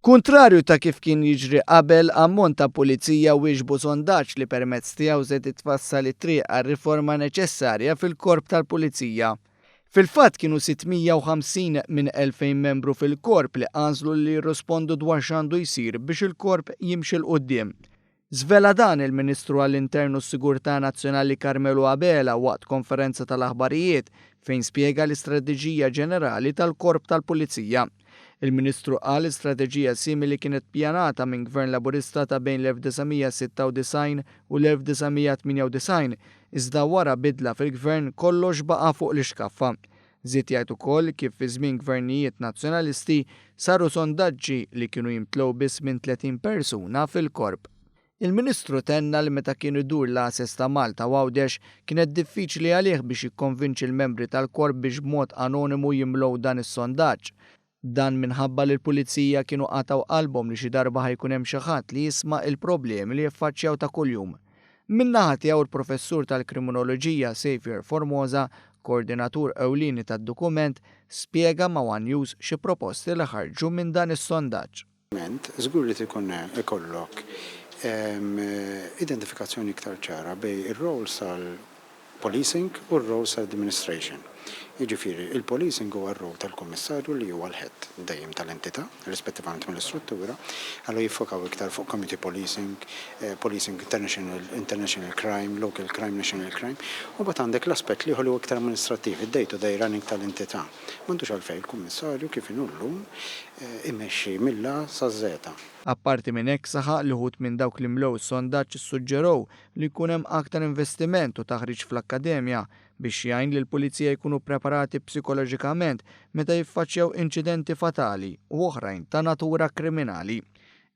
Kuntrarju ta' kif kien jiġri qabel, ammont ta' pulizija wieġbu sondaġġ li permezz tiegħu se titfassal it-triq għar-riforma neċessarja fil-Korp tal-Pulizija. Fil-fatt kienu 650 minn 2,000 membru fil-Korp li għażlu li jirrispondu dwar x'għandu jsir biex il-Korp jimxi 'l quddiem. Żvela dan il-Ministru għall-Intern u s-Sigurtà Nazzjonali Carmelo Abela waqt konferenza tal-aħbarijiet fejn spjega l-istrateġija ġenerali tal-Korp tal-Pulizija. Il-Ministru qal li strateġija simili kienet ppjanata minn Gvern Laburista ta' bejn l-1996 u l-1998 iżda wara bidla fil-Gvern kollox baqa' fuq l-ixkaffa. Żied jgħid ukoll kif fi żmien gvernijiet Nazzjonalisti saru sondaġġi li kienu jimtlew biss minn 30 persuna fil-Korp. Il-Ministru tenna li meta kien idur l-għases ta' Malta u Għawdex kienet diffiċli għalih biex jikkonvinċi l-membri tal-Korp biex b'mod anonimu jimlew dan is-sondaġġ. Dan minħabba li l-Pulizija kienu qatgħu qalbhom li xi darba ħa jkun hemm xi ħadd li jisma' il-problemi li jiffaċċjaw ta' kuljum. Min-naħa tiegħu l-Professur tal-Kriminoloġija Saviour Formosa, koordinatur ewlieni tad-dokument, spjega ma' one News xi proposti li ħarġu minn dan is-sondaġġ. Żgur li ikun ikollok identifikazzjoni iktar ċara bejn ir-roles tal-policing u r-roles tal-administration. Jiġifieri, il-policing huwa r-role tal-kummissarju li huwa l-head dejjem tal-entità, rispettivament mill-istruttura, allura jiffokaw iktar fuq community policing, policing international, international crime, local crime, national crime, u mbagħad għandek l-aspett l-ieħor li huwa iktar amministrattiv, id-day to day running tal-entità. M'għandux għalfejn il-kummissarju kif inhu llum imexxi mill-A saż-Żeta. Apparti minn hekk saħaq li wħud minn dawk li mlew is-sondaġġ issuġġerow li jkun hemm aktar investiment u taħriġ fl-akkademja biex jgħin lill-pulizija jkunu ppreparati psikoloġikament meta jiffaċċjaw inċidenti fatali u oħrajn ta' natura kriminali.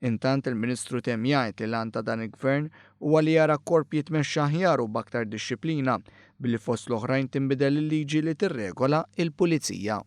Intant il-Ministru temm jgħid li l-għan ta' dan il-Gvern huwa li jara korp jitmexxa aħjar u b'aktar dixxiplina billi fost l-oħrajn tinbidel il-liġi li tirregola l-Pulizija.